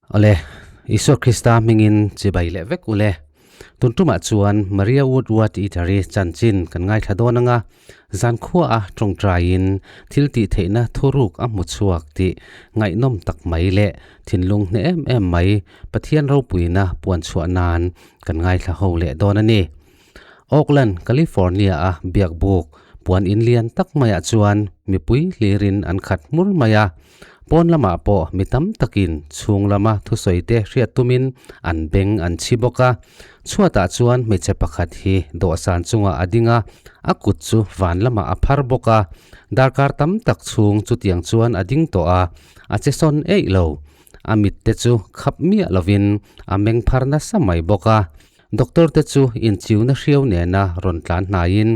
Awle, Isua Krista hmingin chibai leh vek ule. Tun tumah chuan Maria Woodward Eater-i chanchin kan ngaithla dawn anga, zankhua a tawngtaiin thil tih theihna thuruk a hmu chhuak tih ngaihnawm tak mai leh thinlung hneh em em mai Pathian ropuina puan chhuah nan kan ngaithla ho leh dawn a ni. Oakland, California-a biakbuk puan in lian tak maiah chuan mipui hlirin an khat hmur mai a. Pawn lamah pawh mi tam takin chhung lama thusawi te hriat tumin an beng an chhi bawk a. Chhuatah chuan hmeichhe pakhat hi dawhsan chungah a ding a, a kut chu van lamah a phar bawk a. Darkar tam tak chhung chutiang chuan a ding tawh a, a che sawn eih lo. A mit te chu khap miah lovin a meng phar nasa mai bawk a. Doctor te chu inchiuna hriau nena rawn tlan hnaiin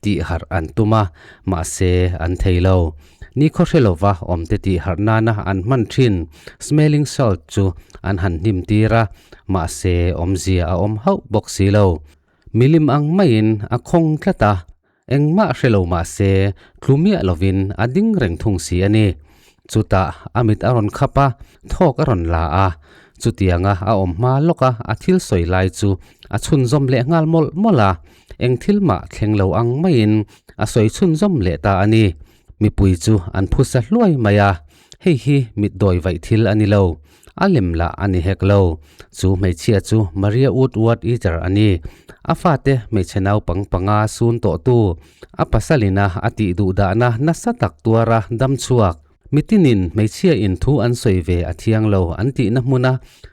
tih harh an tum a, mahse an thei lo. Nikhaw hre lova awmte tih harh nana an hman thin smelling salt chu an han hnim tir a, mahse awmzia a awm hauh bawk si lo. Milim ang maiin a khawng tlat a, Engmah hre lo mah se, tlu miah lovin a ding reng thung si a ni. Chutah a mit a rawn khap a, thawk a rawn la a. Chutianga a awm hma lawka a thil sawi lai chu a chhunzawm leh nghal mawlh mawlh a, eng thil mah thleng lo ang maiin a sawi chhunzawm leh ta a ni. Mipui chu an phusa hluai mai a, hei hi mit dawi vaih thil a ni lo. A lem lah a ni hek lo. Chu hmeichhia chu Maria Woodward Eater a ni. A fate hmeichhe naupang panga sun tawhtu, a pasalina a tih duh dahna nasa tak tuara dam chhuak. Mitinin hmeichhia in thu an sawi ve a thiang lo an tihna hmuna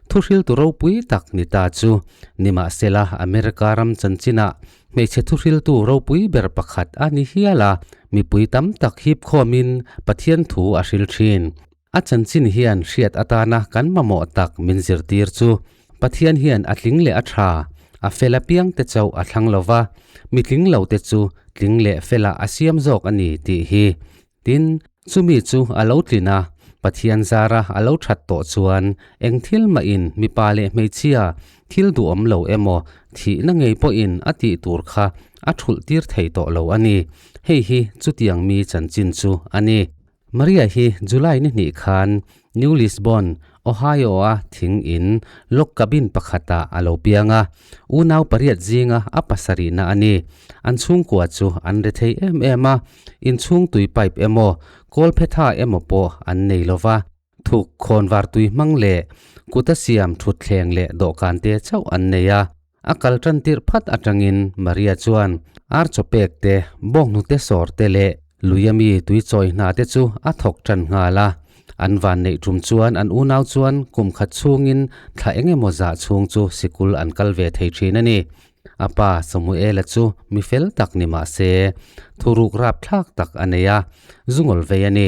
thuhriltu ropui tak ni ta chu nimahsela America ram chanchinah hmeichhe thuhriltu ropui ber pakhat a ni hial a, mipui tam tak hip khawmin Pathian thu a hril thin. A chanchin hian hriat atana kan mamawh tak min zirtir chu Pathian hian a tling leh a tha, a fel apiang te chauh a thlang lo va, mi tling lo te chu tling leh felah a siam zawk a ni tih hi. Tin, chumi chu a lo tlin a, Pathian zara a lo that tawh chuan eng thil mahin mipa leh hmeichhia thil duhawm lo emaw thihna ngei pawhin a tih tur kha a thulh tir thei tawh lo a ni. Hei hi chutiang mi chanchin chu a ni. Maria hi July ni hnih khan New Lisbon, Ohio-a thing in log cabin pakhatah a lo piang a, unau pariat zinga a pasarihna a ni. An chhungkua chu an re thei em em a, inchhung tui pipe emaw, kawlphetha emaw pawh an nei lo va. Thuk khawnvar tui hmang leh kuta siam thutthleng leh dawhkan te chauh an nei a. A kal tan tirh phat atangin Maria chuan ar chaw pek te, bawnghnute sawr te leh lui ami tui chawi hna te chu a thawk tan nghal a. An van neih tum chuan an unau chuan kum khat chhungin thla eng emaw zah chhung chu sikul an kal ve thei thin a ni. A pa Samuela chu mi fel tak ni mah se, thuruk rapthlak tak a nei a, zungawl vei a ni.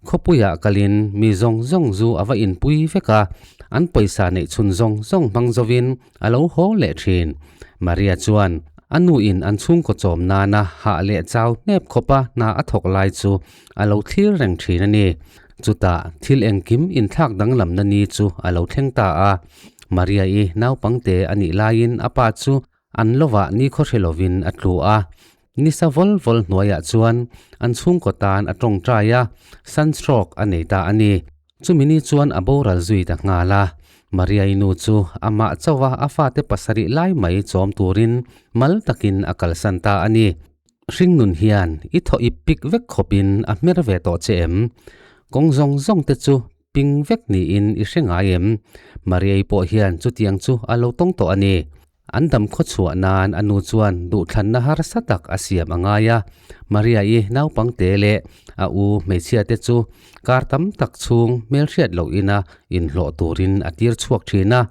Khawpuiah kalin mi zawng zawng zu a va inpui vek a, an pawisa neih chhun zawng zawng hmang zovin a lo haw leh thin. Maria chuan a nuin an chhungkaw chawm nana hah leh chau hnep khawpa hna a thawk lai chu a lo thlir reng thin a ni. Chutah thil engkim inthlak danglamna ni chu a lo thleng ta a. Maria-i naupangte a nih laiin a pa chu An lovah nikhaw hre lovin a tlu a, nisa vawl vawl hnuaiah chuan an chhungkaw tan a tawngtai a, sunstroke a nei ta a ni. Chumi ni chuan a boral zui ta nghal a, Maria-i nu chu amah chauha a fate pasarih lai mai chawm turin mal takin a kalsan ta a ni. Hringnun hian i thaw ip pik vek khawpin a hmer ve tawh che em? Kawng zawng zawng te chu ping vek niin i hre ngai em? Maria-i pawh hian chutiang chu a lo tawng tawh a ni. An dam khaw chhuah nan a nu chuan duhthlanna harsa tak a siam a ngai a. Maria-i naupangte leh a u hmeichhia te chu kar tam tak chhung hmelhriat loh ina inhlawh turin a tir chhuak thin a.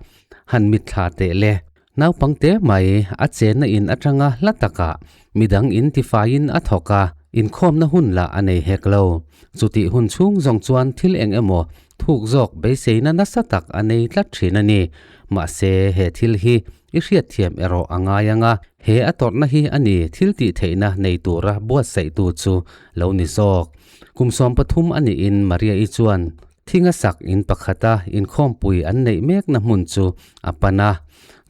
Han mitthla teh le. Naupangte mai a chenna in atanga hla takah midang in tifaiin a thawk a, inkhawmna hun lah a nei hek lo. Chutih hun chhung zawng chuan thil eng emaw thuk zawk beiseina nasa tak a nei tlat thin a ni. Mahse, he thil hi i hriatthiam erawh a ngai ang a, he a tawrhna hi a ni thil tih theihna nei tura buatsaihtu chu lo ni zawk. Kum 13 a niin Maria-i chuan thinga sak in pakhata inkhawmpui an neih mekna hmun chu a pan a.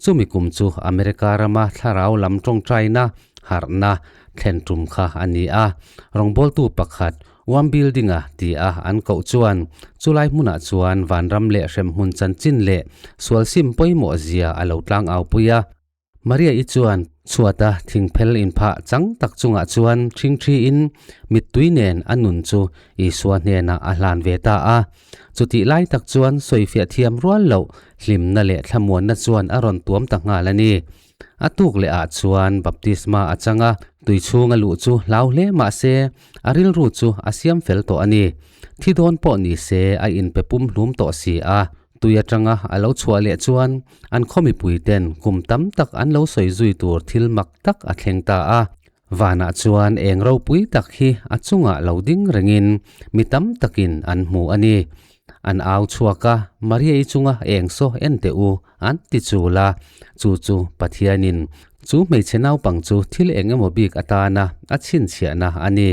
Chumi kum chu America rama thlarau lam tawngtaina harhna thlen tum kha a ni a. Rawngbawltu pakhat. One Building-a ti a an koh chuan chulai hmunah chuan vanram leh hremhmun chanchin leh sualsim pawimawh zia a lo tlang au pui a. Maria-i chuan chhuata thingphel inphah chang tak chungah chuan ṭhingṭhiin mittui nen a nun chu Isua hnenah a hlan ve ta a. Chutih lai tak chuan sawifiah thiam rual loh hlimna leh thlamuanna chuan a rawn tuam ta nghal a ni. A tuk leh ah chuan baptisma a chang a, tui chhung a luh chu hlau hle mah se a rilru chu a siam fel tawh a ni. Thi dawn pawh ni se a inpe pum hlum tawh si a, tui atanga a lo chhuah leh chuan an khaw mipui ten kum tam tak an lo sawi zui tur thil mak tak a thleng ta a. Vanah chuan eng ropui tak hi a chungah lo ding rengin mi tam takin an hmu a ni. An au chhuak a, Maria-i chunga eng saw en teh u, an ti chul a. Chu chu Pathianin chu hmeichhe naupang chu thil eng emaw bik atana a chhinchhiahna a ni.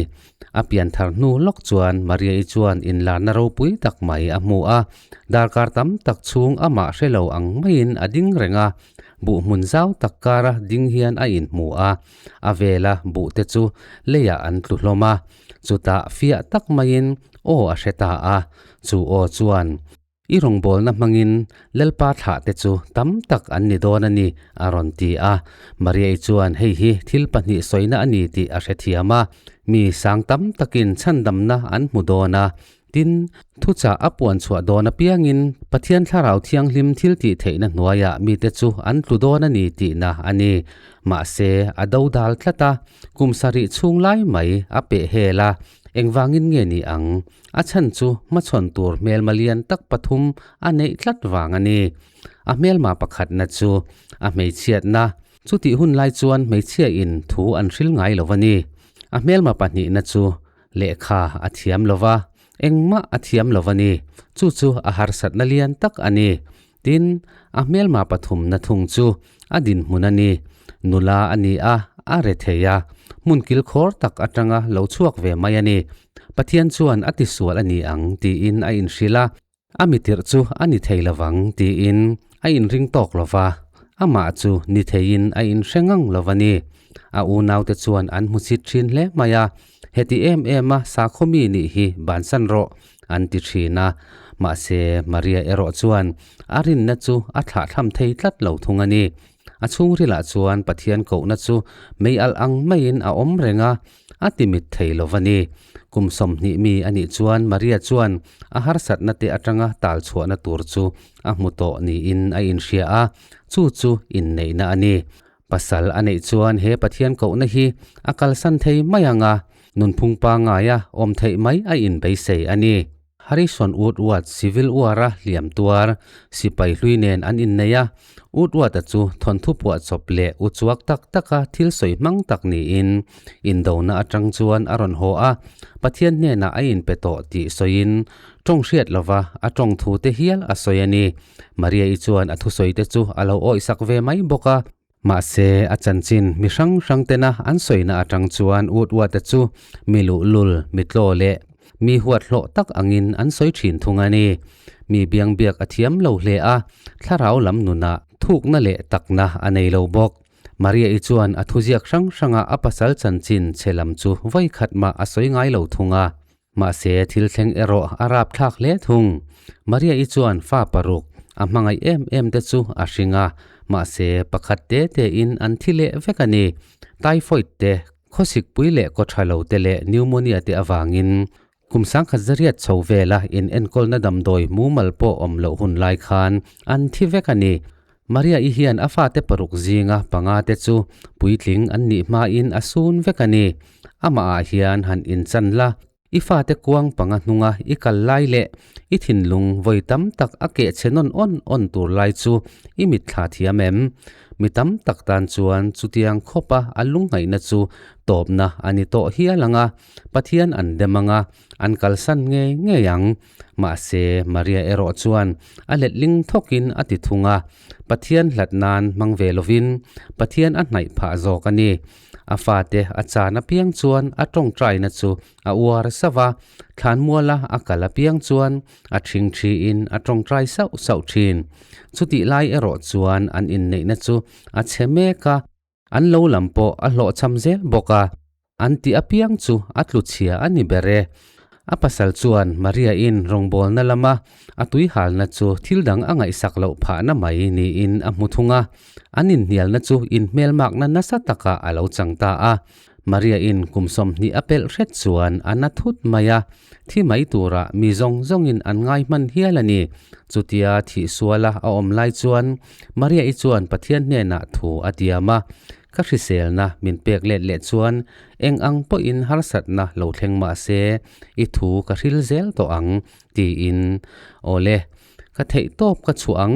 A pian thar hnu lawk chuan Maria-i chuan inlarna ropui tak mai a hmu a. Darkar tam tak chhung amah hre lo ang maiin a ding reng a, buh hmun zau tak kara ding hian a inhmu a. A vela buh te chu leiah an tlu hlawm a, chutah fiah tak maiin aw a hre ta a, chu aw chuan, I rawngbawlna hmangin Lalpa thlah te chu tam tak an ni dawn a ni, a rawn ti a. Maria-i chuan hei hi thil pahnih sawina a ni tih a hrethiam a, mi sang tam takin chhandamna an hmu dawn a, Tin, thuchah a puan chhuah dawn apiangin Pathian Thlarau Thianghlim thil tih theihna hnuaiah mite chu an tlu dawn a ni tihna a ni. Mahse, a do dal tlat a, kum sarih chhung lai mai a peh hel a, engvangin nge ni ang? A chhan chu hmachhawn tur hmelma lian tak pathum a neih tlat vang a ni. A hmelma pakhatna chu a hmeichhiatna, chutih hun lai chuan hmeichhiain thu an hril ngai lo a ni. A hmelma pahnihna chu Lehkha a thiam lo va, engmah a thiam lo va ni. Chu chu a harsatna lian tak a ni. Tin, a hmelma pathumna thung chu a dinhmun a ni. Nula a ni a, a re thei a, hmun kilkhawr tak atanga lo chhuak ve mai a ni. Pathian chuan a tisual a ni ang tiin a inhrilh a. A mitirh chu a ni thei lovang tiin a inring tawk lo va, amah chu ni theiin a inhre ngang lo va ni. A unaute chuan an hmu chhit thin hle mai a, Heti em em a sakhaw mi nih hi bansan rawh, an ti thin a. Mahse, Maria erawh chuan a rinna chu a thlahthlam thei tlat lo thung a ni. A chhungrilah chuan Pathian kohna chu mei alh ang maiin a awm reng a, A ti mit thei lo va ni. Kum 20 mi a nih chuan Maria chuan a harsatna te atanga tal chhuahna tur chu a hmu tawh niin a inhria a, chu chu inneihna a ni. Pasal a neih chuan he Pathian kohna hi a kalsan thei mai ang a, nunphung pangaia awm theih mai a inbeisei a ni. Harrison Woodward Civil War-a hliam tuar sipai hlui nen an innei a, Woodward-a chu thawnthu puah chawp leh uchuak tak taka thil sawi hmang tak niin indona atang chuan a rawn haw a, Pathian hnenah a inpe tawh tih sawiin tawng hriat lova a tawng thu te hial a sawi a ni. Maria-i chuan a thusawite chu a lo awihsak ve mai bawk a. Mahse, a chanchin mi hrang hrang tena an sawina atang chuan Woodward-a chu mi luhlul, mi tlaw leh mi huat hlawh tak angin an sawi thin thung a ni. Mi biangbiak a thiam lo hle a, thlarau lam nunah thukna leh takna a nei lo bawk. Maria-i chuan a thuziak hrang hranga a pasal chanchin chhe lam chu vawi khat mah a sawi ngai lo thung a. Mahse, thil thleng erawh a rapthlak hle thung. Maria-i chuan fa paruk a hmangaih em em te chu a hring a, mahse pakhat te tein an thi leh vek a ni. Typhoid te, khawsikpui leh kawtha lo te leh pneumonia te avangin kum sangkhat zariat chho vela inenkawlna damdawi mumal pawh awm loh hun lai khan an thi vek a ni. Maria-i hian a fate paruk zinga panga te chu puitling an nih hmain a sun vek a ni. Amahah hian han inchan la, i fate kuang panga hnunga i kal lai leh i thinlung vawi tam tak a keh chhe nawn awn awn tur lai chu i mitthla thiam em? Mi tam tak tan chuan chutiang khawpa a lungngaihna chu tawpna a ni tawh hial ang a, Pathian an dem ang a, an kalsan ngei ngei ang. Mahse, Maria erawh chuan a letling thawkin a ti thung a, Pathian hlat nan hmang ve lovin Pathian a hnaih phah zawk a ni. A fate a chan apiang chuan a tawngtaina chu a uar sauh a, thlanmuala a kal apiang chuan a ṭhing ṭhiin a tawngtai sauh sauh ṭhin. Chutih lai erawh chuan an inneihna chu a chhe mek a, An lo lam pawh a hlawhchham zel bawk a, an tih apiang chu a tlu chhia a ni ber e. A pasal chuan Maria-in rawngbawlna lama a tuihalna chu thil dang a ngaihsak loh phahna mai niin a hmu thung a. An inhnialna chu inhmelmakna nasa takah a lo chang ta a. Maria-in kum 20 a pelh hret chuan a na thut mai a, thi mai tura mi zawng zawngin an ngai hman hial a ni. Chutia thih suala a awm lai chuan Maria-i chuan Pathian hnenah thu a tiam a, Ka hriselna min pek let leh chuan eng ang pawhin harsatna lo thleng mah se i thu ka hril zel tawh ang, tiin. Awle, ka theih tawp ka chhuah ang,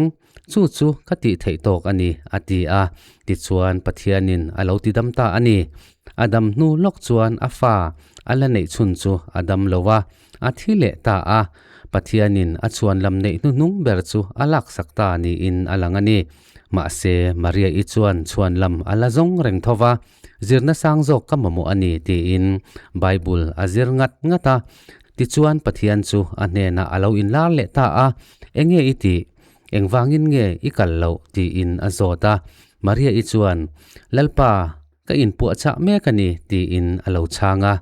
chu chu ka tih theih tawk a ni, a ti a. Tichuan Pathianin a lo ti dam ta a ni. A dam hnu lawk chuan a fa a la neih chhun chu a dam lo a, a thi leh ta a. Pathianin a chhuan lam neih hnuhnung ber chu a laksak ta niin a lang a ni. Mahse, Maria-i chuan chhuan lam a la zawng reng tho va, Zirna sang zawk ka mamawh a ni, tiin Bible a zir ngat ngat a. Tichuan, Pathian chu a hnenah a lo inlar leh ta a, Enge i tih? Engvangin nge i kal loh? tiin a zawt a. Maria-i chuan, Lalpa, ka inpuahchah mek a ni, tiin a lo chhang a.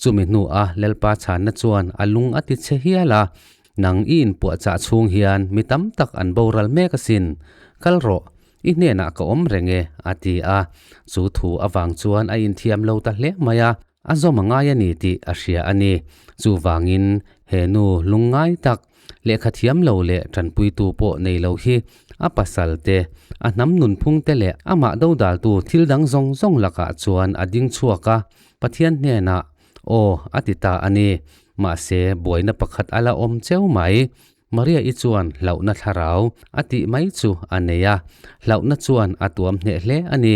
Chumi hnuah Lalpa chhanna chuan a lung a ti che hial a, Nang i inpuahchah chhung hian mi tam tak an boral mek asin. Kal rawh, i hnenah ka awm reng e, a ti a. Chu thu avang chuan a inthiam lo ta hle mai a, a zawm a ngai a ni tih a hria a ni. Chuvangin he nu lungngai tak, lehkha thiam lo leh tanpuitu pawh nei lo hi a pasal te, a hnam nunphung te leh amah dodaltu thil dang zawng zawng lakah chuan a ding chhuak a, Pathian hnenah Aw, a ti ta a ni. Mahse, buaina pakhat a la awm cheu mai. Maria-i chuan hlauhna thlarau a tih mai chu a nei a, hlauhna chuan a tuam hneh hle a ni.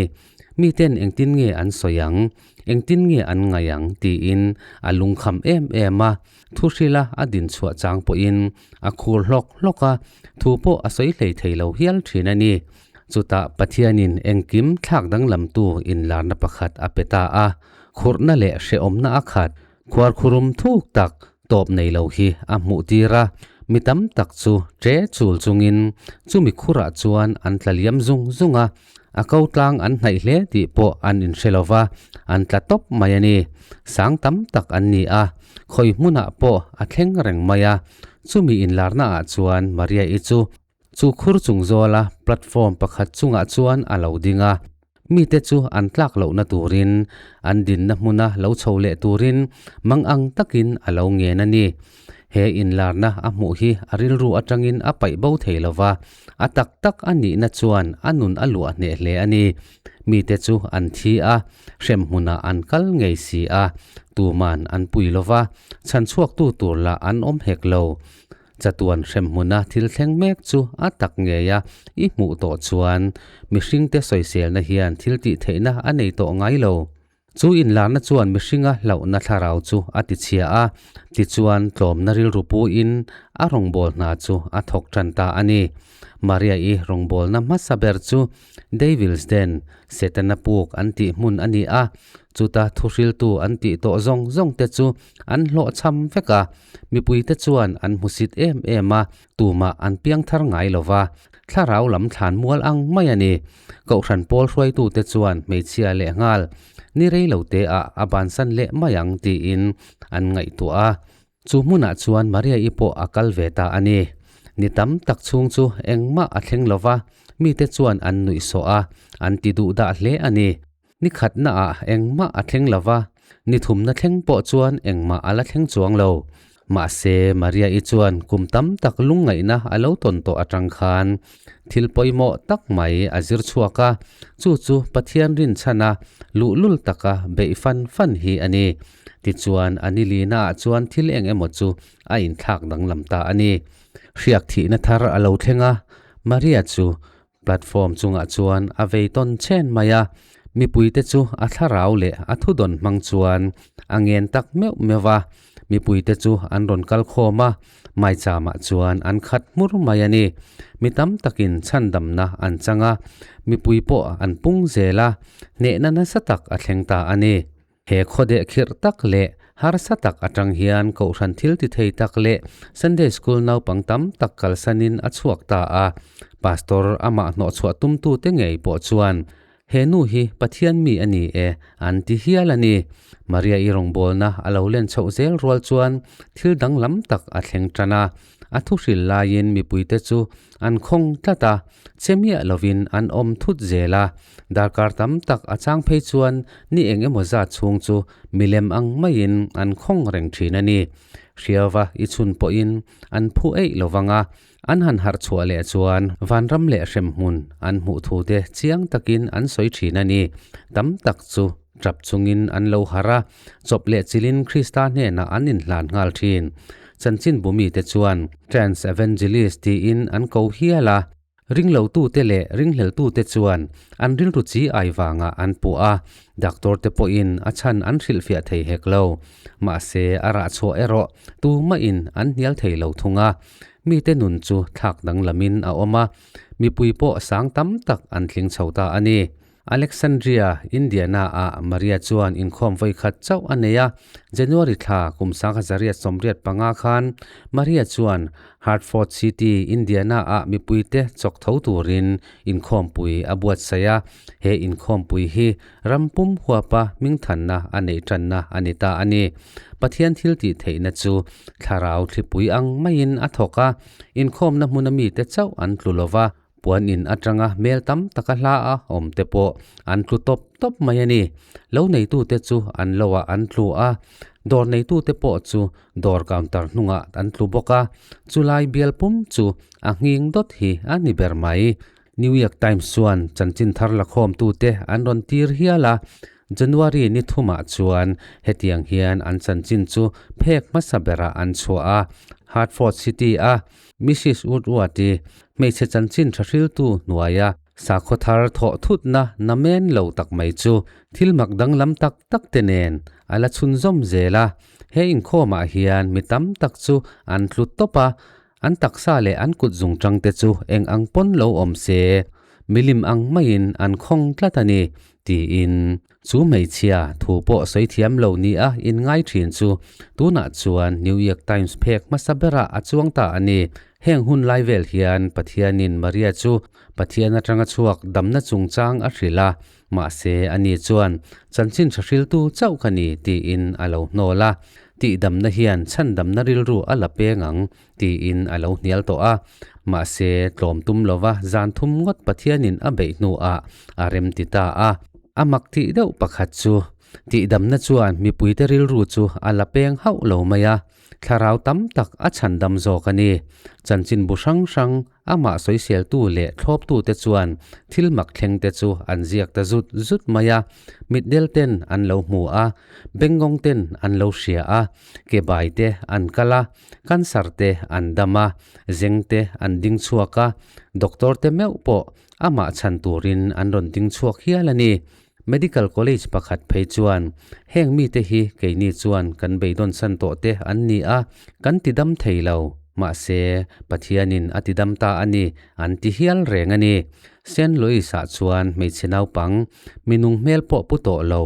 Miten engtin nge an sawi ang, engtin nge an ngaih ang tiin a lungkham em em a. Thu hrila a din chhuah chang pawhin a khur hlawk hlawk a, thu pawh a sawi hlei thei lo hial thin a ni. Chutah Pathianin engkim thlak danglamtu inlarna pakhat a pe ta a. Khurhna leh hrehawmna a khat, khuarkhurum thuk tak tawp nei lo hi a hmuh tir a, mi tam tak chu ṭe chul chungin chumi khurah chuan an tla liam zung zung a, a ko tlang an hnaih hle tih pawh an inhre lo va, an tla tawp mai a ni. Sang tam tak an ni a, khawi hmunah pawh a thleng reng mai a, chumi inlarnaah chuan Maria-i chu Chu khur chung zawla platform pakhat chungah chuan a lo ding a, mite chu an tlak lohna turin, an dinna hmuna lo chho leh turin mangang takin a lo ngen a ni. He inlarna a hmuh hi a rilru atangin a paih bo thei lo va, a tak tak a nihna chuan a nun a luah hneh hle a ni. Mite chu an thi a, hremhmunah an kal ngei si a, tuman an pui lo va, chhanchhuaktu tur lah an awm hek lo. Chatuan hremhmuna thil thleng mek chu a tak ngei a, i hmuh tawh chuan mihringte sawiselna hian thil tih theihna a nei tawh ngai lo. Chu inlarna chuan mihringa hlauhna thlarau chu a tichhia a, tichuan tlawmna rilru puin a rawngbâwl hna chu a thawk ṭan ta a ni. Maria-i rawngbâwlna hmasa ber chu Devil's Den, Setana puk an tih hmun a ni a, chuta thuhriltu an tih tawh zawng zawngte chu an hlawhchham vek a. Mipuite chuan an hmusit em em a, tumah an piang thar ngai lo va, thlarau lam thlan mual ang mai a ni. Kohhran pawl hruaitute chuan hmeichhia leh nghal ni rei lo te ah a bansan leh mai ang tiin an ngaihtuah a. Chu hmunah chuan Maria-i pawh a kal ve ta a ni. Ni tam tak chhung chu engmah a thleng lo va, mite chuan an nuihsawh a, an ti duh dah hle a ni. Ni khatnaah engmah a thleng lo va, ni thumna thleng pawh chuan engmah a la thleng chuang lo. Mahse, Maria-i chuan kum tam tak lungngaihna a lo tawn tawh atang khan thil pawimawh tak mai a zir chhuak a, chu chu Pathian rinchhana luhlul taka beih fan fan hi a ni. Tichuan, a ni linaah chuan thil eng emaw chu a inthlak danglam ta a ni. Hriak thihna thar a lo thleng a, Maria chu Platform chungah chuan a vei tawn chen mai a, mipuite chu a thlarau leh a thudawn hmang chuan a ngen tak meuh meuh a, mipuite chu an rawn kal khawm a, maichamah chuan an khat hmur mai a ni. Mi tam takin chhandamna an chang a, mipui pawh an pung zel a, hnehna nasa tak a thleng ta a ni. He khawdeh khirh tak leh harsa tak atang hian kohhran thil ti thei tak leh Sunday School naupang tam tak kalsanin a chhuak ta a. Pastor amah hnawhchhuah tumtute ngei pawh chuan He nu hi Pathian mi a ni e, an ti hial a ni. Maria-i rawngbawlna a lo len chhoh zel rual chuan thil danglam tak a thleng tan a. A thuhril laiin mipuite chu an khawng tlat a, che miah lovin an awm thut zel a. Darkar tam tak a chang phei chuan ni eng emaw zat chhung chu milem ang maiin an khawng reng thin a ni. Hriauva i chhun pawhin an phu eih lovang a, an han harh chhuah leh chuan vanram leh hremhmun an hmuh thu te chiang takin an sawi thin a ni. Tam tak chu tap chungin an lo harh a, chawp leh chilin Krista hnenah an inhlan nghal thin. Chanchin bumite chuan Trans Evangelist tiin an ko hial a. Ringlotute leh ringhleltute chuan an rilru chi ai vangah an puh a, doctor te pawhin a chhan an hrilhfiah thei hek lo. Mahse, a rah chhuah erawh tumahin an hnial thei lo thung a. Mite nun chu thlak danglamin a awm a, mipui pawh sang tam tak an tling chho ta a ni. Alexandria, Indiana-ah Maria chuan inkhawm vawi khat chauh a nei a. January thla kum 1985 khan Maria chuan Hartford City, Indiana-ah mipuite chawk tho turin inkhawmpui a buatsaih a. He inkhawmpui hi ram pum huapa hmingthanna a neih tanna a ni ta a ni. Pathian thil tih theihna chu thlarau thlipui ang maiin a thawk a, inkhawmna hmuna mite chauh an tlu lo va. Puan in atanga hmel tam taka hla a awm te pawh an tlu tawp tawp mai a ni. Lo neitute chu an lo ah an tlu a, dawr neitute pawh chu dawr counter hnungah an tlu bawk a, chulai bial pum chu a nghing dawt hi a ni ber mai. New York Times chuan chanchin thar lakhawmtute an rawn tir hial a, January ni thumah chuan hetiang hian an chanchin chu phek hmasa berah an chhuah a, Hartford City-a Mrs Woodward-i hmeichhe chanchin tha hriltu hnuaia sakhaw thar thawh thutna namen lo tak mai chu thil mak danglam tak tak te nen a la chhunzawm zel a. He inkhawmah hian mi tam tak chu an tlu tawp a, an taksa leh an kut zungchang te chu eng ang pawn lo awm se, milim ang maiin an khawng tlat a ni, tiin. Chu hmeichhia thu pawh sawi thiam lo nia inngai thin chu tunah chuan New York Times phek hmasa berah a chuang ta a ni. Heng hun lai vel hian Pathianin Maria chu Pathian atanga chhuak damna chungchang a hrilh a, mahse ani chuan chanchin tha hriltu chauh ka ni tiin a lo hnawl a. Tihdamna hian chhandamna rilru a la peng ang tiin a lo hnial tawh a. Mahse tlawm tum lova zan thum ngawt Pathianin a beih hnuah a remti ta a. A mak tih deuh pakhat chu, tihdamna chuan mipuite rilru chu a la peng hauh lo mai a, thlarau tam tak a chhandam zawk a ni. Chanchinbu hrang hrang amah sawiseltu leh thlawptute chuan thil mak thlengte chu an ziak ta zut zut mai a, mitdel ten an lo hmu a, bengngawng ten an lo hria a, ke bai te an kal a, cancer te an dam a, zeng te an ding chhuak a, doctor te meuh pawh Amah chhan turin an rawn ding chhuak hial a ni. Medical College pakhat phei chuan, Heng mite hi keini chuan kan beidawn san tawh te an ni a, kan ti dam thei lo. Mahse, Pathianin a ti dam ta a ni, an ti hial reng a ni. Saint Louis-ah chuan hmeichhe naupang, minung hmel pawh pu tawh lo,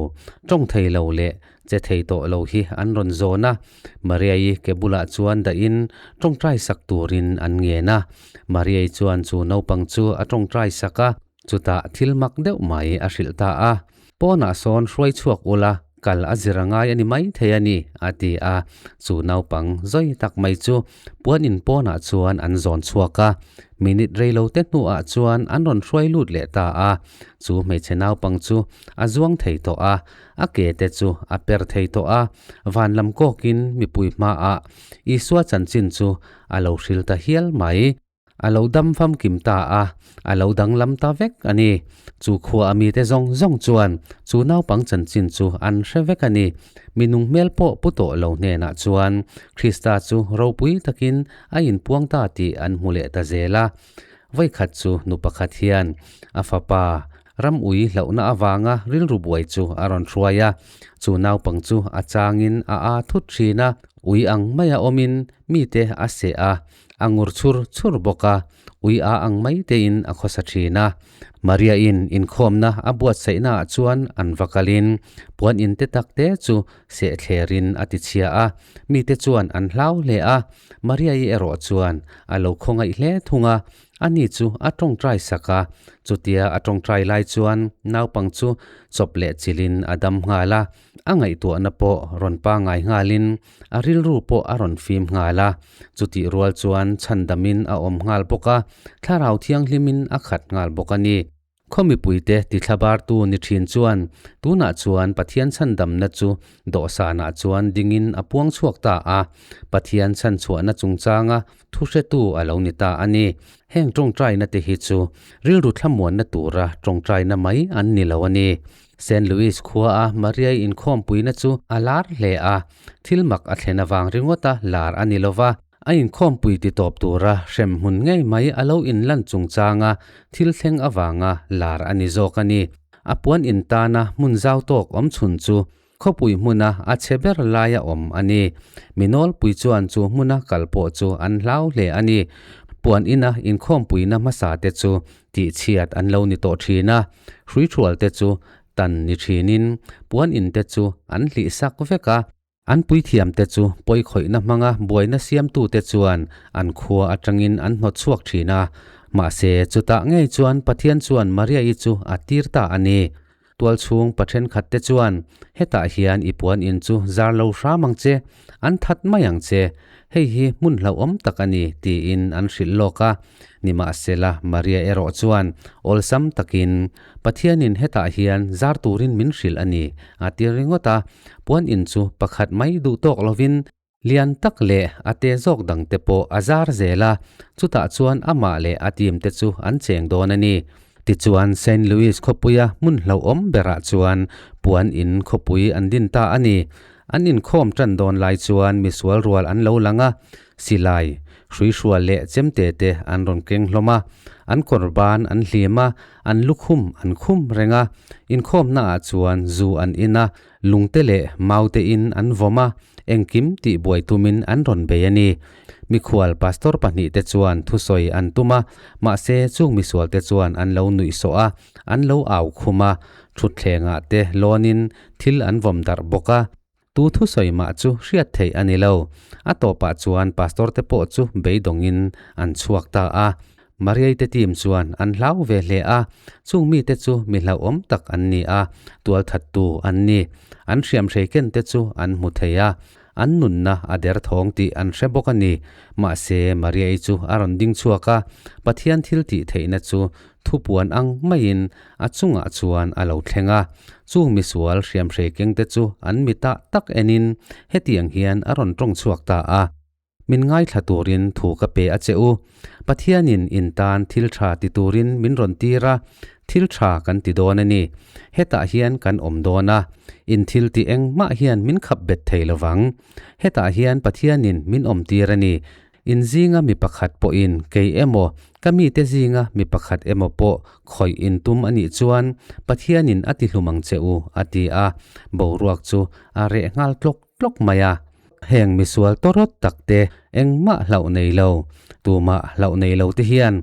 tawng thei lo leh che thei tawh lo hi an rawn zawn a. Maria-i ke bulah chuan dahin tawngtai sak turin an ngen a. Maria-i chuan chu naupang chu a tawngtai sak a, chutah thil mak deuh mai a hrilh ta a. Pawnah sawn hruai chhuak ula, kal a zir a ngai a ni mai thei a ni, a ti a. Chu naupang zawi tak mai chu puan in pawnah chuan an zawn chhuak a. Minute rei lo te hnuah chuan an rawn hruai lut leh ta a. Chu hmeichhe naupang chu a zuang thei tawh a, a ke te chu a per thei tawh a. Van lam kawkin mipui hmaah Isua chanchin chu a lo hril ta hial mai. A lo dam famkim ta a, a lo danglam ta vek a ni. Chu khua a mite zawng zawng chuan chu naupang chanchin chu an hre vek a ni. Mi nung hmel pawh pu tawh lo hnenah chuan Krista chu ropui takin a inpuang ta tih an hmu leh ta zel a. Vawikhat chu nu pakhat hian a fapa ram ui hlauhna avanga rilru buai chu a rawn hruai a. Chu naupang chu a changin a aa thut thin a. Ui ang maia awmin mite a seh a, a ngur chhur chhur bawk a, ui a ang mai tein a khawsa thin a. Maria-in inkhawmna a buatsaihnaah chuan an va kalin puan in te tak te chu seh thlerin a ti chhia a, mite chuan an hlau hle a, Maria-i erawh chuan a lo khawngaih hle thung a. Ani chu a tawngtai sak a, chutia a tawngtai lai chuan naupang chu chawp leh chilhin a dam nghal a, a ngaihtuahna pawh rawn pangai nghalin a rilru pawh a rawn fim nghal a. Chutih rual chuan chhandamin a awm nghal bawk a, thlarau thianghlimin a khat nghal bawk a ni. Khaw mipuite tithlabartu ni thin chuan tunah chuan Pathian chhandamna chu dawhsanah chuan dingin a puang chhuak ta a, Pathian chhanchhuahna chungchanga thuhretu a lo ni ta a ni. Heng tawngtaina te hi chu rilru thlamuanna tura tawngtaina mai an ni lo a ni. Saint Louis khuaa Mariai inkhawmpuina chu a lar hle a, thil mak a thlen avang ringawta lar a ni lo va. A inkhawmpui ti tawp tura hrem hmun ngei mai a lo inlan chungchanga thil thleng avanga lar a ni zawk a ni. A puan intana hmun zau tawk awm chhun chu khawpui hmuna a chhe ber laia awm a ni. Mi nawlpui chuan chu hmuna kal pawh chu an hlau hle a ni. Puan ina inkhawmpuina hmasa te chu tihchhiat an lo ni tawh thin a, hruithual te chu tan ni thinin puan in te chu an hlih sak vek a. An puithiamte chu pawikhawihna hmanga buaina siamtute chuan an khua atangin an hnawt chhuak thin a. Mahse, chutah ngei chuan Pathian chuan Maria-i chu a tir ta a ni. Tualchhung pa thenkhatte chuan, Hetah hian i puan in chu zar lo hram ang che, an that mai ang che. Hei hi hmun hlauhawm tak a ni, tiin an hrilh lawk a. Nimahsela, Maria erawh chuan awlsam takin, Pathianin hetah hian zar turin min hrilh a ni, a ti ringawt a. Puan in chu pakhat mai duh tawk lovin lian tak leh a te zawk dang te pawh a zar zel a, chutah chuan amah leh a team te chu an cheng dawn a ni. Tichuan Saint Louis khawpuia hmun hlauhawm berah chuan puan in khawpui an din ta a ni. An inkhawm tan dawn lai chuan misual rual an lo lang a, silai, hruihrual leh chemte te an rawn keng hlawm a, an kawr ban an hlim a, an lukhum an khum reng a, inkhawmnaah chuan zu an in a, lungte leh maute in an vawm a, engkim tih buai tumin an rawn bei a ni. Mikhual pastor pahnihte chuan thusawi an tum a, mahse chung misualte chuan an lo nuihsawh a, an lo au khum a, thutthlengah te lawnin thil an vawm darh bawk a. Tu thusawi mah chu hriat theih a ni lo. A tawpah chuan pastor te pawh chu beidawngin an chhuak ta a. Mariai te team chuan an hlau ve hle a, chung mite chu mi hlauhawm tak an ni a, tualthattu an ni. An hriamhrei ken te chu an hmu thei a, an nunna a derthawng tih an hre bawk a ni. Mahse, Mariai chu a rawn ding chhuak a, Pathian thil tih theihna chu Thupuan ang maiin a chungah chuan a lo thleng a. Chung misual hriamhrei kengte chu an mitah tak enin hetiang hian a rawn tawng chhuak ta a, Min ngaithla turin thu ka pe a che u. Pathianin in tan thil tha ti turin min rawn tir a, thil tha kan ti dawn a ni. Hetah hian kan awm dawn a, in thil ti engmah hian min khap bet thei lo vang. Hetah hian Pathianin min awm tir a ni. In zinga mi pakhat pawhin kei emaw, ka mite zinga mi pakhat emaw pawh khawih in tum a nih chuan Pathianin a ti hlum ang che u, a ti a. Boruak chu a reh nghal tlawk tlawk mai a. Heng misual tawrawt takte engmah hlauh nei lo, tumah hlauh nei lo te hian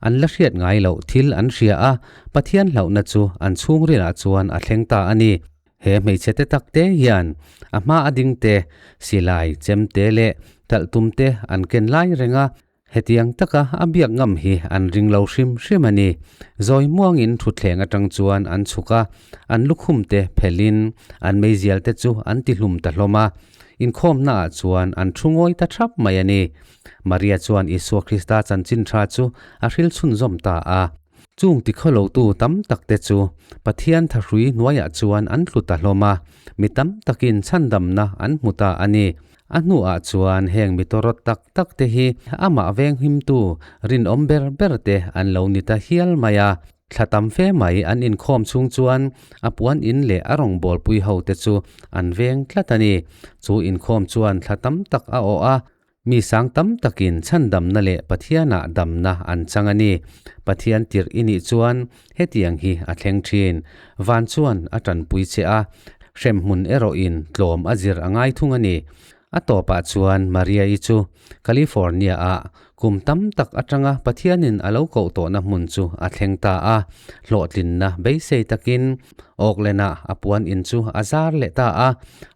an la hriat ngai loh thil an hria a, Pathian hlauhna chu an chhungrilah chuan a thleng ta a ni. He hmeichhe te tak te hian a hma a ding te, silai, chemte leh talhtum te an ken lai reng a, hetiang taka a biak ngam hi an ring lo hrim hrim a ni. Zawi muangin thutthleng atang chuan an chhuk a, an lukhum te phelhin an meizial te chu an ti hlum ta hlawm a, inkhawmna ah chuan an thu ngawi ta thap mai a ni. Maria chuan Isua Krista chanchin tha chu a hril chhunzawm ta a. Chung tikhawlotu tam takte chu Pathian thahrui hnuaiah chuan an tlu ta hlawm a, mi tam takin chhandamna an hmu ta a ni. A hnuah chuan heng mi tawrawt tak takte hi amah venghimtu rinawm ber berte an lo ni ta hial mai a. Thla tam fe mai an inkhawm chhung chuan a puan in leh a rawngbawlpui hote chu an veng tlat a ni. Chu inkhawm chuan thla tam tak a awh a, Mi sang tam takin chhandamna leh Pathianah damna an chang a ni. Pathian tirh i nih chuan hetiang hi a thleng thin. Van chuan a tanpui che a, hremhmun erawhin tlawm a zir a ngai thung a ni. A tawpah chuan Maria-i chu California-ah. Kum tam tak atanga Pathianin a lo koh tawhna hmun chu a thleng ta a, hlawhtlinna beisei takin Auckland-ah a puan in chu a zar leh ta a,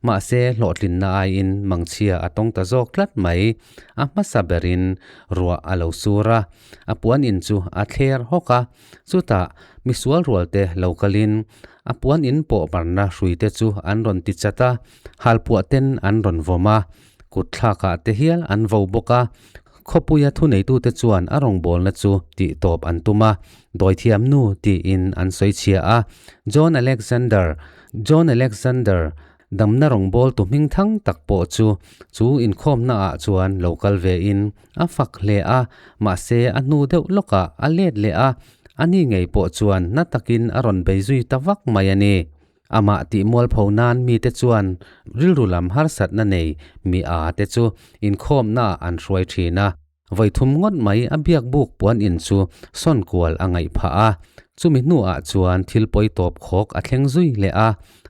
mahse hlawhtlinna aiin mangchhia a tawng ta zawk tlat mai. A hmasa berin ruah a lo sur a, a puan in chu a thler hawk a, chutah misual rualte lo kalin a puan in pawh barna hruite chu an rawn ti chat a, halpuah ten an rawn vawm a, kut thlakah te hial an vo bawk a, khawpuia thuneitute chuan a rawngbawlna chu tih tawp an tum a, dawithiam nu tiin an sawi chhia a, John Alexander, John Alexander, damna rawngbawltu hming thang tak pawh chu chu inkhawmna ah chuan lo kal ve in a fak hle a, mahse a hnu deuh lawkah a let leh a, ani ngei pawh chuan na takin a rawn bei zui ta vak mai a ni. Amah tih mualpho nan mite chuan rilru lam harsatna nei mi a te chu inkhawmnaah an hruai thin a. Vawi thum ngawt mai a biak buk puan in chu sawn kual a ngaih phah a. Chumi hnuah chuan thil pawi tawp khawk a thleng zui leh a,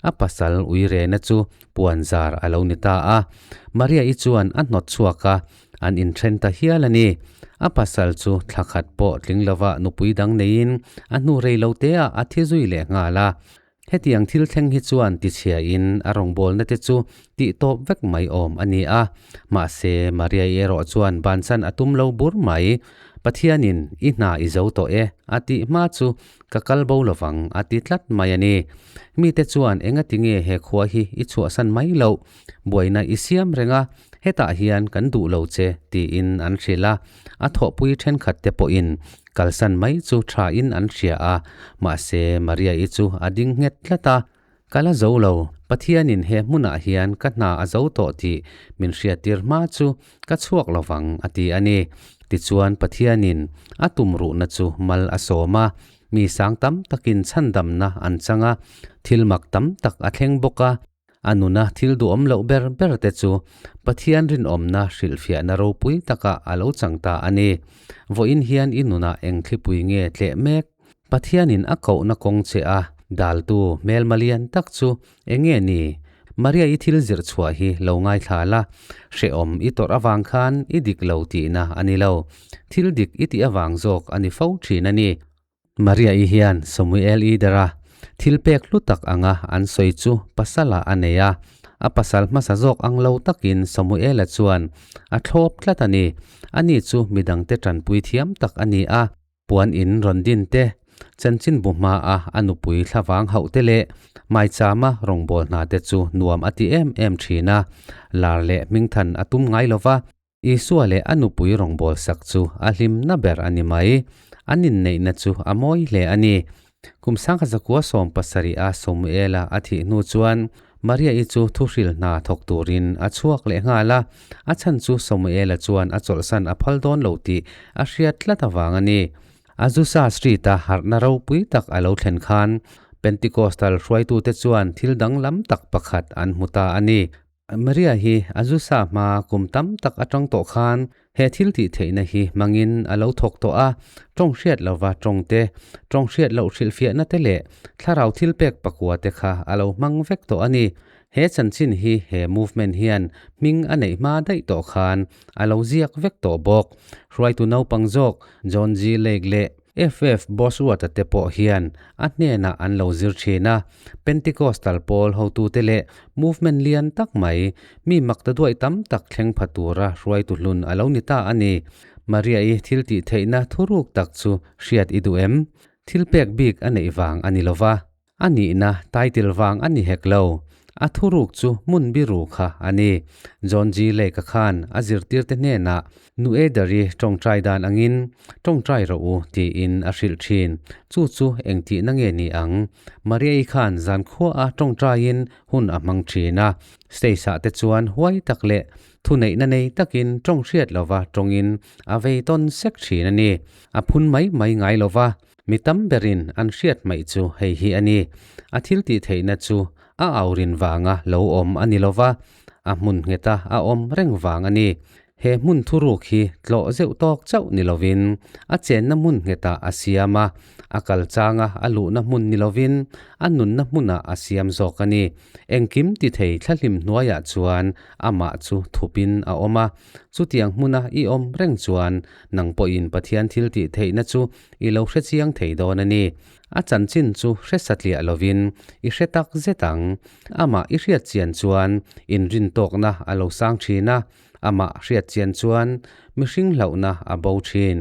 a pasal ui rena chu puan zar a lo ni ta a. Maria-i chuan a hnawt chhuak a, an inthen ta hial a ni. A pasal chu thla khat pawh tling lova nupui dang neiin a hnu rei lo teah a thi zui leh nghal a. Hetiang thil thleng hi chuan tichhiain a rawngbawlna te chu tih tawp vek mai awm a ni a. Mahse, Maria-i erawh chuan bansan a tum lo bur mai. Pathianin i hna i zo tawh e a tih hma chu ka kal bo lovang a ti tlat mai a ni. Mite chuan engati nge he khua hi i chhuahsan mai loh? Buaina i siam reng a, hetah hian kan duh lo che tiin an hrilh a. A thawhpui thenkhat te pawhin kalsan mai chu thain an hria a, mahse Maria-i chu a ding nghet tlat a, Ka la zo lo, Pathianin he hmunah hian ka hna a zo tawh tih min hriattir hma chu ka chhuak lo vang a ti a ni. Tichuan Pathianin a tumruhna chu mal a sawm a, mi sang tam takin chhandamna an chang a, thil mak tam tak a thleng bawk a. A nuna thil duhawm loh ber ber te chu Pathian rinawmna hrilhfiahna ropui takah a lo chang ta a ni. Vawiin hian i nunah eng thlipui nge tleh mek? Pathianin a kohna kawng che a daltu hmelma lian tak chu eng nge ni? Maria i thil zirh chhuah hi lo ngaithla la, hrehawm i tawrh avang khan i dik lo tihna a ni lo. Thil dik i tih avang zawk a ni fo thin a ni. Maria-i hian Samuel Idera thil pek hlu tak anga an sawi chu pasala a nei a, a pasal hmasa zawk ang lo takin Samuela chuan a thlawp tlat a ni. Ani chu midangte tanpui thiam tak a ni a, puan in rawn din te, chanchin bu hmaa a nupui thlavang hauh te leh maichama rawngbâwl hna te chu nuam a ti em em thin a, lar leh hmingthan a tum ngai lo va. Isua leh a nupui rawngbâwl sak chu a hlimna ber a ni mai. An inneihna chu a mawi hle a ni. Kum sangkhat zakua 70 a Samuela a thih hnu chuan Maria-i chu thuhril hna thawk turin a chhuak leh nghal a, a chhan chu Samuela chuan a chawlhsan a phal dawn lo tih a hriat tlat avang a ni. Azusa Street-a harhna ropui tak a lo thlen khan Pentecostal hruaitute chuan thil danglam tak pakhat an hmu ta a ni. Maria hi Azusa hma kum tam tak atang tawh khan he thil tih theihna hi hmangin a lo thawk tawh a, tawng hriat lova tawng te, tawng hriat loh hrilhfiahna te leh thlarau thil pek pakua te kha a lo hmang vek tawh a ni. He chanchin hi he movement hian hming a neih hma daih tawh khan a lo ziak vek tawh bawk. Hruaitu naupang zawk John G. Lake leh FF Bosworth-a te pawh hian a hnenah an lo zir thin a, Pentecostal pawl hotute leh movement lian tak mai, mi makta duai tam tak thleng pha tura hruaitu hlun a lo ni ta a ni. Maria-i thil tih theihna thuruk tak chu hriat i duh em? Thil pek bik a neih vang a ni lo va. A nihna title vang a ni hek lo. A thuruk chu hmun biru kha a ni. John G. Lake-a khan a zirtirte hnenah Nu Eder-i tawngtai dan angin tawngtai rawh u tiin a hrilh thin. Chu chu engtihna nge ni ang? Maria-i khan zankhuaah tawngtaiin hun a hmang thin a. Stage-ah te chuan huai tak leh thuneihna nei takin tawng hriat lova tawngin a vei tawn sek thin a ni. A phun mai mai ngai lova. Mi tam berin an hriat hmaih chu hei hi a ni. A thil tih theihna chu a aurin vanga lo awm a ni lova, a hmun ngheta a awm reng vang a ni. He hmun thuruk hi tlawh zeuh tawk chauh ni lovin a chenna hmun nghetah a siam a, a kal changa a luhna hmun ni lovin a nunna hmunah a siam zawk a ni. Engkim ti thei thlahlim hnuaiah chuan amah chu thupin a awm a, chutiang hmuna i awm reng chuan nang pawhin Pathian thil tih theihna chu i lo hre chiang thei dawn a ni. A chanchin chu hre satliah lovin i hre tak zet ang. Amah i hriat chian chuan inrintawkna a lo sang thin a, amah hriat chian chuan mihring hlauhna a bo thin.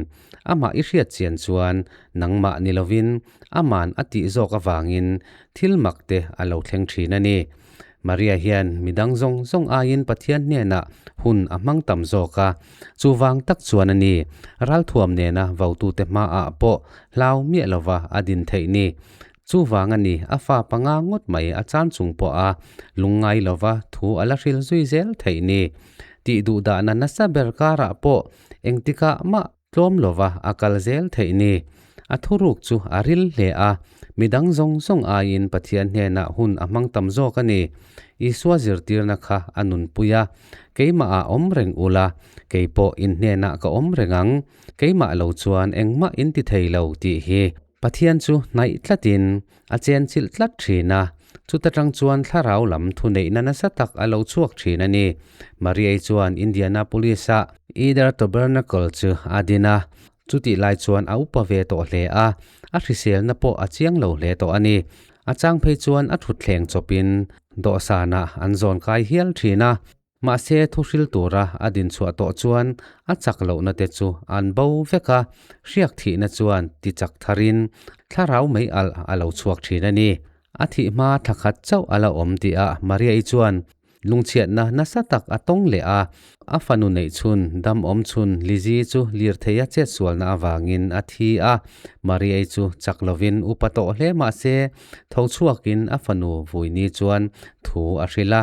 Amah i hriat chian chuan nangmah ni lovin aman a tih zawk avangin thil mak te a lo thleng thin a ni. Maria hian midang zawng zawng aiin Pathian hnenah hun a hmang tam zawk a, chuvang tak chuan a ni, ralthuam nena votute hmaah pawh hlau miah lova a din theih ni. Chuvang a ni, a fa panga ngawt mai a chan chung pawha lungngai lova thu a la hril zui zel theih ni. Tih duh dahna nasa ber karah pawh engtikah mah tlawm lova a kal zel theih ni. A thuruk chu a ril hle a, midang zawng zawng aiin Pathian hnenah hun a hmang tam zawk a ni. Isua zirtirna kha a nunpui a, Keimahah awm reng ula, kei pawh in hnenah ka awm reng ang, keimah lo chuan engmah in ti thei lo tih hi. Pathian chu hnaih tlatin a chenchilh tlat thin a, chuta tang chuan thlarau lam thuneihna nasa tak a lo chhuak thin a ni. Mariai chuan Indianapolis-a Eder Tabernacle chu a din a, chutih lai chuan a upa ve tawh hle a, a hriselna pawh a chiang lo hle tawh a ni. A chang phei chuan a thutthleng chawpin dawhsanah an zawn kai hial thin a. Mahse, thuhril tura a dinchhuah tawh chuan a chak lohna te chu an bo vek a, hriak thihna chuan ti chak tharin thlarau mei alh a lo chhuak thin a ni. A thih hma thla khat chauh a la awm tihah Maria-i chuan lungchhiatna nasa tak a tawng leh a, a fanu neih chhun dam awm chhun Lizzie chu lirtheia chetsualna avangin a thi a. Maria-i chu chak lovin upa tawh hle mahse, tho chhuakin a fanu Vuini chuan thu a hrilh a.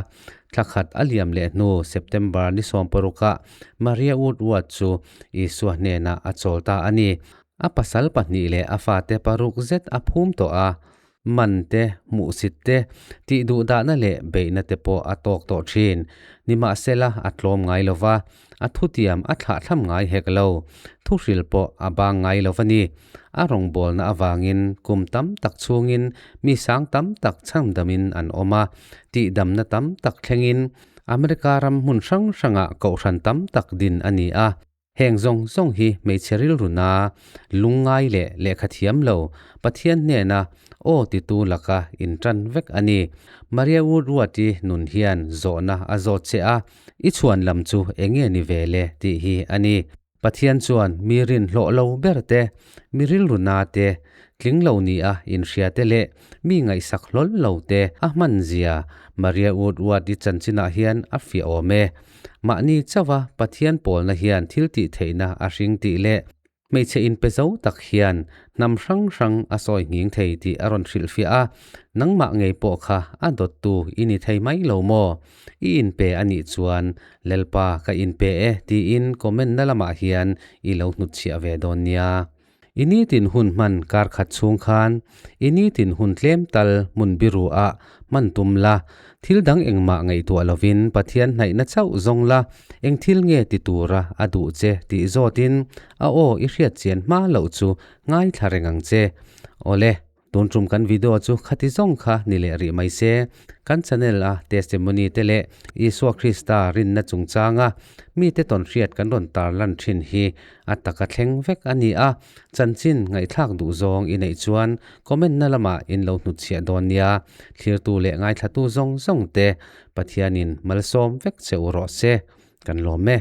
Thla khat a liam leh hnu September ni 16ah Maria Woodward chu Isua hnenah a chawl ta a ni. A pasal pahnih leh a fate paruk zet a phum tawh a, man te, hmuhsit te, tih duh dahna leh beihna te pawh a tawk tawh thin. Nimahsela a tlawm ngai lo va, a thutiam a thlahthlam ngai hek lo. Thuhril pawh a bang ngai lo va ni. A rawngbawlna avangin kum tam tak chhungin mi sang tam tak chhangdamin an awm a, tihdamna tam tak thlengin America ram hmun hrang hrangah kohhran tam tak din a ni a. Heng zawng zawng hi hmeichhe rilruna lungngai leh lehkha thiam lo Pathian hnena aw titu laka intan vek a ni. Maria Woodward-i nun hian zawhna a zawt che a, I chhuan lam chu enge ni ve le tih hi a ni. Pathian chuan mi rinhlawh lo ber te, mi rilru na te, tling lo nia inhria te leh mi ngaihsak hlawl lo te a hman zia Maria Woodward-i chanchinah hian a fiah awm e. Mahni chauha Pathian pawlna hian thil tih theihna a hring tih leh hmeichhe inpe zo tak hian hnam hrang hrang a sawi nghing thei tih a rawn hrilhfiah a, nangmah ngei pawh kha a dawttu i ni thei mai lo maw? I inpe a nih chuan Lalpa ka inpe e tiin comment na lamah hian i lo hnutchhiah ve dawn nia. I nitin hun hman kar khat chhung khan i nitin hun tlem tal hmun biru ah hman tum la, thil dang engmah ngaihtuah lovin Pathian hnaihna chauh zawng la, eng thil nge ti tura a duh che tih zawtin a aw i hriat chian hma loh chu ngaithla reng ang che. Awle. Tun tum kan video chu khati zawng kha ni leh rih mai se. Kan channel a testimony te leh Isua Krista rinna chungchanga mite tawn hriat kan rawn tar lan thin hi a taka thleng vek a ni a, chanchin ngaihthlak duh zawng i neih chuan comment na lamah in lo hnutchhiah dawn nia. Thlirtu leh ngaithlatu zawng zawng te Pathianin malsawm vek che u rawh se. Kan lawm e.